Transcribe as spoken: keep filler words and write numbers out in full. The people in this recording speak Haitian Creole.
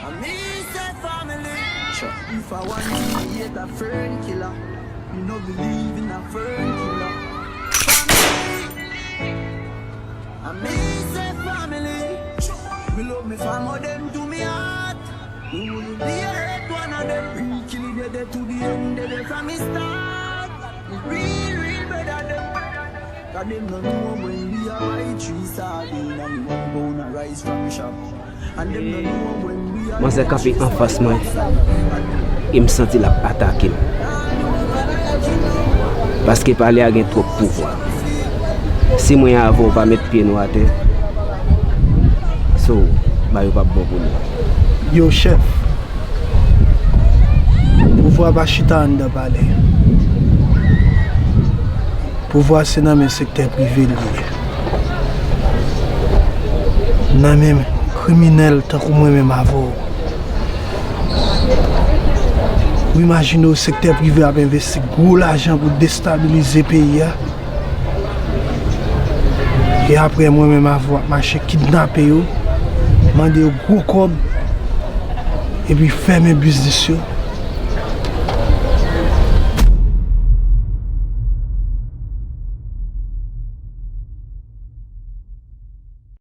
And me say family. Sure. If I want to be a friend killer, me no believe in a friend killer. Family. And me say family. Me love me fam, all dem to me heart. We wouldn't be a hate one of them. We kill it dead to the end, dead from me start. We real, real brother them. Cause dem no know when we a buy three sardine and one pound a rice from shop. And dem no know when we a Manzè kanpe anfas mwen e m santi l ap atake m. Paske palè a gen twòp pouvwa. Si mwen avè w pa met pye nou atè, so, bagay yo p ap bon pou nou. Yo, chèf, pouvwa pa chita anndan palè. Pouvwa se nan men sektè prive l ye. Nan men kriminèl tankou mwen menm avè w. Ou imajine w sektè prive ap envesti gwo lajan pou destabilize peyi a. E apre mwen menm avè w ap mache kidnape yo, mande yo gwo kòb, epi fèmen biznis yo.